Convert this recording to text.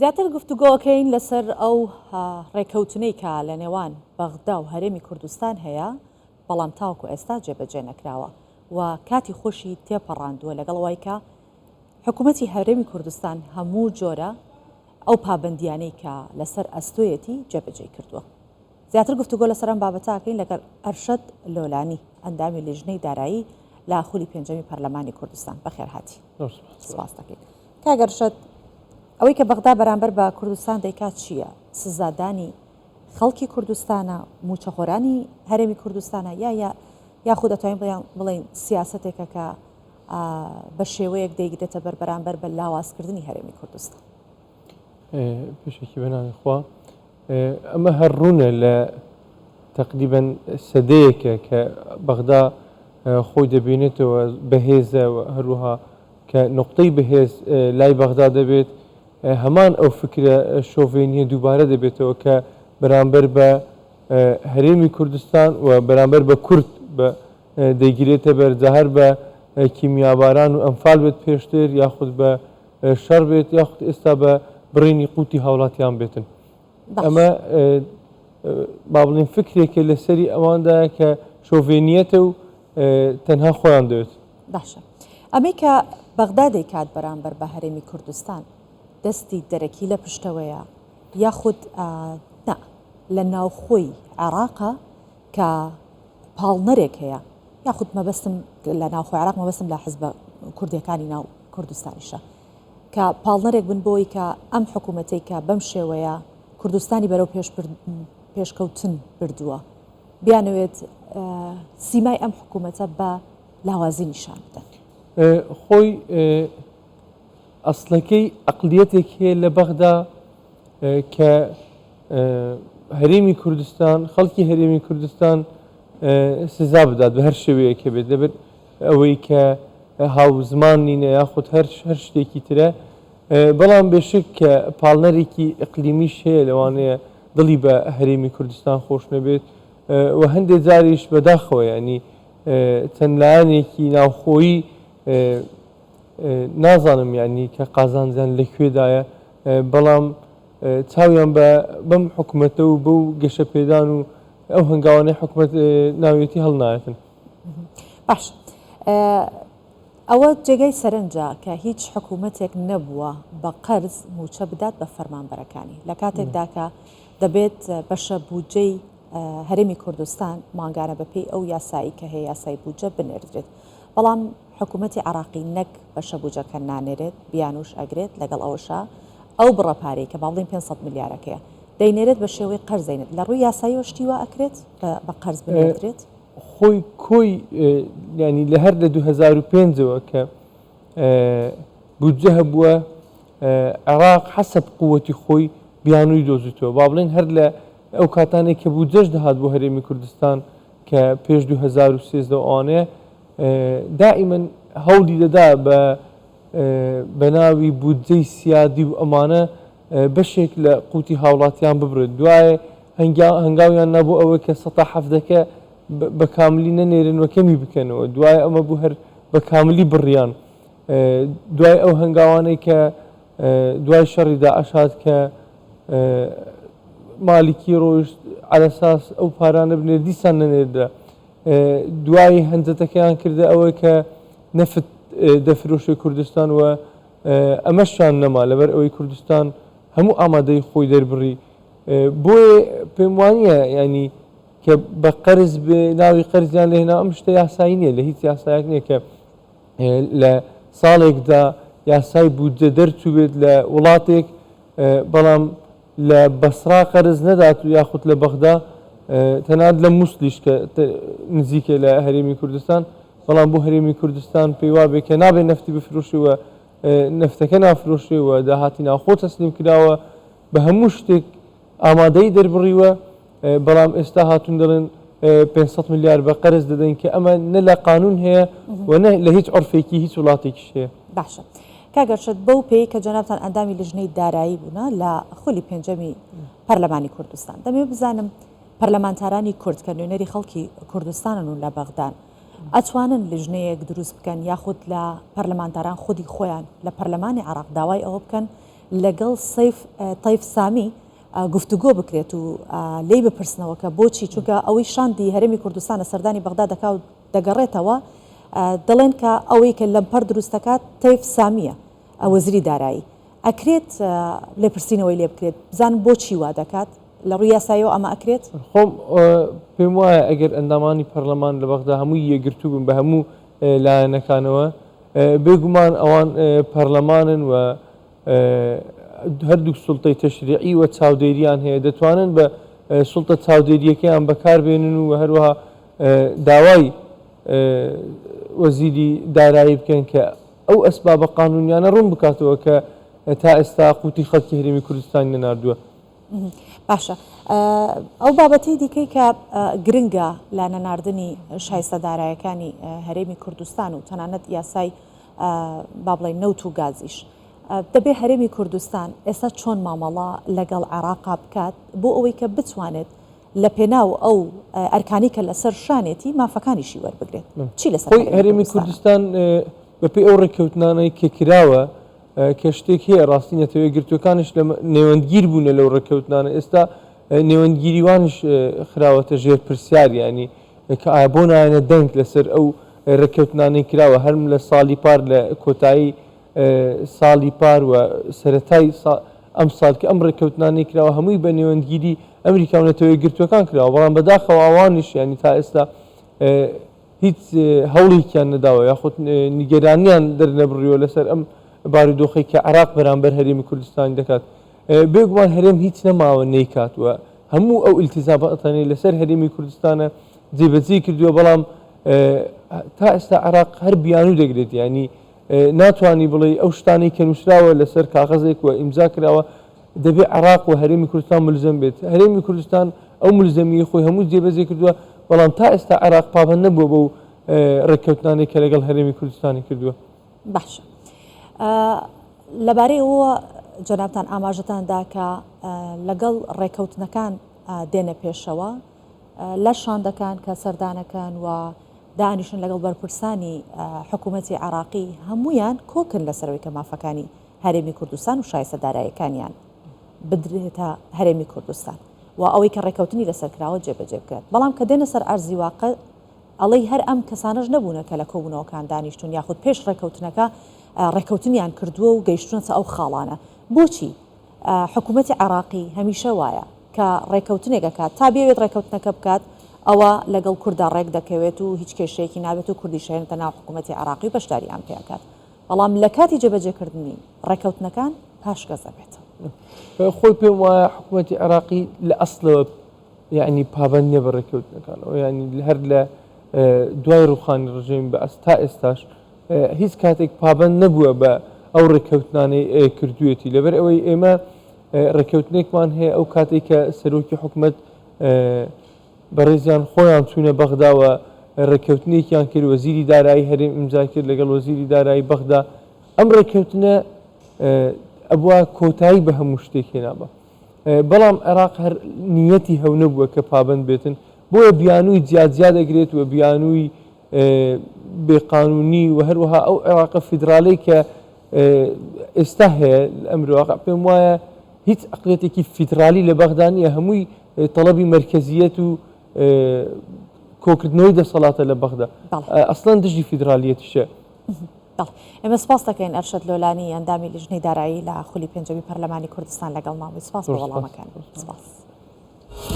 زیاتر گفتوگۆکەین لەسەر ئەو ڕێکەوتنەی کە لە نێوان بەغدا و هەرێمی کوردستان هەیە، بەڵام تاوەکو ئێستا جێبەجێ نەکراوە و کاتی خۆشی تێپەڕاندووە، لەگەڵ ئەوەی کە حکوومەتی هەرێمی کوردستان هەموو جۆرە ئەو پابەندیانەی کە لەسەر ئەستۆیەتی جێبەجێی کردووە. زیاتر گفتوگۆ لەسەر ئەم بابەتە ئەکەین لەگەڵ ئەرشەد لۆلانی، ئەندامی لیژنەی دارایی لە خولی پێنجەمی پەرلەمانی کوردستان. بەخێرهاتی. سپاس دەکەین. کاک ئەرشەد، ئەوەی کە بەغدا بەرامبەر بە کوردستان دەیکات چییە؟ سزادانی خەڵکی کوردستانە، مووچەخۆرانی هەرێمی کوردستانە یا یا یاخود ئەتوانین بڵێین سیاسەتێکە کە بە شێوەیەک دەیگرێتە بەر بەرامبەر بە لاوازکردنی هەرێمی کوردستان؟ پێشەکی بە ناوی خوا ئەمە هەر ڕوونە لە تەقریبەن سەدەیەکە کە بەغدا خۆی دەبینێتەوە بەهێزە و هەروەها کە نقطەی بەهێز لای بەغدا دەبێت هەمان ئەو فکرە شۆڤێنیە دووبارە دەبێتەوە کە بەرامبەر بە هەرێمی کوردستان و بەرامبەر بە کورد بە دەیگرێتە بەر جا هەر بە کیمیاباران و ئەنفال بێت پێشتر یاخود بە شەڕ بێت یاخود ئێستا بە بڕینی قوتی هاوڵاتیان بێتن. ئەمە با بڵێین فکرێکە لەسەری ئەواندایە کە شۆڤێنیەتە و تەنها خۆیان دەوێت. باشە ئەمەی کە بەغدا دەیکات بەرامبەر بە هەرێمی کوردستان دەستی دەرەکی لە پشتەوەیە یاخود نا لە ناوخۆی عێراقە کە پاڵنەرێک هەیە یاخود مەبەستم لە ناوخۆی عێراق مەبەستم لە حزبە کوردیەکانی ناو کوردستانیشە کە پاڵنەرێک بن بۆی کە ئەم حکوومەتەی کە بەم شێوەیە کوردستانی بەرەو پێشکەوتن بردووە بیانەوێت سیمای ئەم حکوومەتە بە لاوازی نیشان بدەن. خۆی ئەسڵەکەی ئەقلیەتێک هەیە لە بەغدا کە هەرێمی کوردستان خەڵکی هەرێمی کوردستان سزا بدات بە هەر شێوەیەک هەبێت لەبەر ئەوەی کە هاوزمان نینە یاخود هەر هەر شتێکی ترە بەڵام بێشک کە پاڵنەرێکی ئیقلیمیش هەیە لەوانەیە دڵی بە هەرێمی کوردستان خۆش نەبێت و هەندێک جاریش بەداخەوە ینی چەند لایەنێکی ناوخۆیی نازانم یانی کە قازانجیان لە کوێدایە بەڵام چاویان بە بەم حکومەتە و بەو گەشەپێدان و ئەو هەنگاوانەی حکومەت ناویەتی هەڵنایەتن. باش ئەوە جێگای سەرنجە کە هیچ حکوومەتێک نەبووە بە قەرز مووچە بدات بە فەرمانبەرەکانی لە کاتێکدا کە دەبێت بەشە بودجەی هەرێمی کوردستان مانگانە بەپێی ئەو یاسایی کە هەیە یاسای بودجە بنێردرێت بەڵام حکومەتی عێراقی نەک بەشە بوجەکە نانێرێت، بیانوش ئەگرێت، لەگەڵ ئەوەشا ئەو بڕە پارەی کە با بڵێین 500 ملیارەکەیە دەینێرێت بە شێوەی قەرز دەینێت، لە ڕووی یاساییەوە شتی وا ئەکرێت بە قەرز بنێردرێت؟ خۆی کۆی یانی لە هەر لە 2005 ەوە کە بودجە هەبووە عێراق حەسەب قوتی خۆی بیانووی دۆزیتەوە با بڵێن هەر لە ئەو کاتانێک کە بودجەش دەهات بۆ هەرێمی کوردستان کە پێش 2013 ئەوانەیە دائیمەن هەوڵی دەدا بە بەناوی بودجەی سیادی و ئەمانە بەشێک لە قوتی هاوڵاتیان ببرێت دوایێ هەنگاویان نابوو ئەوەی کە سەتا حەفتەکە بە کاملی نەنێرن و کەمی بکەنەوە دوای ئەمە بوو هەر بە کاملی بڕیان دوای ئەو هەنگاوانەی کە دوای شەڕی داعش هات کە مالیکی ڕۆیشت عەلەساس ئەو پارانە بنێر دیسان نەنێردرا دوای هەنجەتەکەیان کردە ئەوەی کە نەفت دەفرۆشێ کوردستان و ئەمەشیان نەما لەبەر ئەوەی کوردستان هەموو ئامادەی خۆی دەربڕی بۆیە پێم وانە ینی کە بە قەرز بێ ناوی قەرزیان لێنا ئەم شتە یاسایی نییە لە هیچ یاسایەک نییە کە لە ساڵێکدا یاسای بودجە دەرچووبێت لە وڵاتێک بەڵام لە بەسڕا قەرز نەدات و یاخود لە بەغدا تەنانەت لە موسلیش کە نزیکە لە هەرێمی کوردستان بەڵام بۆ هەرێمی کوردستان پێی وابێ کە نابێ نەفتی بفرۆشێ و نەفتەکە نافرۆشێ و داهاتی ناوخۆ تەسلیم کراوە بە هەموو شتێک ئامادەی دەربڕیوە بەڵام ئێستا هاتوون دەڵێن 500 ملیار بە قەرز دەدەین کە ئەمە نە لە قانون هەیە و نە لە هیچ عرفێکی هیچ وڵاتێکیش هەیە. باشە کاک ئەرشەد بەو پێیەی کە جەنابتان ئەندامی لیژنەی دارایی بوونە لە خولی پێنجەمی پەرلەمانی کوردستان دەمەوێت بزانم پەرلەمانتارانی کورد کە نوێنەری خەڵکی کوردستانن و لە بەغدان ئەتوانن لیژنەیەک دروست بکەن یاخود لە پەرلەمانتاران خودی خۆیان لە پەرلەمانی عێراق داوای ئەوە بکەن لەگەڵ سەیف تەیف سامی گفتوگۆ بکرێت و لێی بپرسنەوە کە بۆچی چونکە ئەوەی شاندی هەرێمی کوردستانە سەردانی بەغدا دەکا و دەگەڕێتەوە دەڵێن کە ئەوەی کە لەمپەر دروست دەکات تەیف سامیە وەزیری دارایی ئەکرێت لێپرسینەوەی لێ بکرێت بزانن بۆچی وا دەکات لە ڕووی یاساییەوە ئەمە ئەکرێت؟ خۆم پێم وایە ئەگەر ئەندامانی پەرلەمان لە بەغدا هەمووی یەکگرتوو بن بە هەموو لایەنەکانەوە بێگومان ئەوان پەرلەمانن و هەردوو سوڵتەی تەشریعی و چاودێریان هەیە دەتوانن بە سوڵتە چاودێریەکەیان بەکاربێنن و هەروەها داوای وەزیری دارایی بکەن کە ئەو ئەسبابە قانونیانە ڕوون بکاتەوە کە تا ئێستا قوتی خەڵکی هەرێمی کوردستانی نەناردووە. باشە ئەو بابەتەی دیکەی کە گرنگە لە نەناردنی شایستە دارایەکانی هەرێمی کوردستان و تەنانەت یاسای با بڵێین نەوت و گازیش دەبێ هەرێمی کوردستان ئێستا چۆن مامەڵە لەگەڵ عێراقا بکات بۆ ئەوەی کە بتوانێت لە پێناو ئەو ئەرکانی کە لەسەر شانێتی مافەکانیشی وەربگرێت چی لەسەر خۆی هەرێمی کوردستان بەپێی ئەو ڕێککەوتنانەی کە کراوە کە شتێک هەیە ڕاستی نەتەوە یەکگرتووەکانیش لە نێوەندگیر بوونە لەو ڕێککەوتنانە ئێستا نێوەندگیری وانیش خراوەتە ژێر پرسیار یانی کە ئایا بۆ نایەنە دەنگ لەسەر ئەو ڕێککەوتنانەی کراوە هەرم لە ساڵی پار لە کۆتایی ساڵی پار و سەرەتای ئەم ساڵ کە ئەم ڕێککەوتنانەی کراوە هەمووی بە نێوەندگیری ئەمریکا و نەتەوە یەکگرتووەکان کراوە بەڵام بەداخەوە ئەوانیش یانی تا ئێستا هیچ هەوڵێکیان نەداوە یاخود نیگەرانیان دەرنەبڕیوە لەسەر ئەم بارودۆخەی کە عێراق بەرامبەر هەرێمی کوردستانی دەکات. بێگومان هەرێم هیچ نەماوە نەیکات و هەموو ئەو ئیلتیزاماتانەی لەسەر هەرێمی کوردستانە جێبەجێی کردووە، بەڵام تا ئێستا عێراق هەر بیانوو دەگرێت، یانی ناتوانی بڵێی ئەو شتانەی کە نووسراوە لەسەر کاغەزێک و ئیمزا کراوە دەبێ عێراق و هەرێمی کوردستان ملزەم بێت. هەرێمی کوردستان ئەو ملزەمیەی خۆی هەموو جێبەجێ کردووە، بەڵام تا ئێستا عێراق پابەند نەبووە بەو ڕێککەوتنانەی کە لەگەڵ هەرێمی کوردستانی کردووە. باشە لەبارەی ئەوە جەنابتان ئاماژەتان دا کە لەگەڵ ڕێککەوتنەکان دێنە پێشەوە لە شاندەکان کە سەردانەکەن و دانیشن لەگەڵ بەرپرسانی حکوومەتی عراقی هەمویان کۆکن لەسەرەوەی کە مافەکانی هەرێمی کوردستان و شایستە دارایەکانیان بدرێتە هەرێمی کوردستان و ئەوەی کە ڕێکەوتنی لەسەر کراوە جێبەجێ بکرێت بەڵام کە دێنە سەر ئەرزی واقع ئەڵێی هەر ئەم کەسانەش نەبوونە کە لە کۆبوونەوەکان دانیشتوون یاخود پێش ڕێکەوتنەکە ڕێکەوتنیان کردووە و گەیشتوونەتە ئەو خاڵانە بۆچی حکوومەتی عێراقی هەمیشە وایە کە ڕێکەوتنێک ئەکات تا بیەوێت ڕێکەوتنەکە بکات ئەوە لەگەڵ کوردا ڕێک دەکەوێت و هیچ کێشەیەکی نابێت و کوردیش هێنێتە ناو حکوومەتی عێراقی و بەشداریان پێ ئەکات بەڵام لە کاتی جێبەجێکردنی ڕێکەوتنەکان پاشگەز ئەبێتەوە. خۆی پێم وایە حکوومەتی عێراقی لە ئەسڵەوە یەعنی پابەند نیە بە ڕێککەوتنەکانەوە یانی هەر لە دوای ڕوخانی ڕژێمی بەعس تا ئێستاش هیچ کاتێک پابەند نەبووە بە ئەو ڕێککەوتنانەی کردوێتی لەبەر ئەوەی ئێمە ڕێککەوتنێکمان هەیە ئەو کاتێک کە سەرۆکی حکومت بەڕێزیان خۆیان چوونە بەغداوە ڕێککەوتنێکیان کرد وەزیری دارایی هەرێم ئیمزای کرد لەگەڵ وەزیری دارایی بەغدا ئەم ڕێککەوتنە ئەبوا کۆتایی بە هەموو شتێک هێنابا بەڵام عێراق هەر نیەتی هەو نەبووە کە پابەند بێتن، بۆیە بیانووی جیا جیا دەگرێت و بیانووی بێ قانوونی و هەروەها ئەو عێراقە فیدرالەی کە ئێستا هەیە لە ئەمری واقع پێم وایە هیچ عەقڵیەتێکی فیدرالی لە بەغدا نییە، هەمووی تەڵەبی مەرکەزیەت و کۆکردنەوەی دەسەڵاتە لە بەغدا، ئەسڵەن دژی فیدرالیەتیشە. بەڵێ ئێمە سپاس دەکەین ئەرشەد لۆلانی ئەندامی لیژنەی دارایی لە خولی پێنجەمی پەرلەمانی کوردستان لەگەڵمان بووی سپاس بۆ وەڵامەکان سپاس.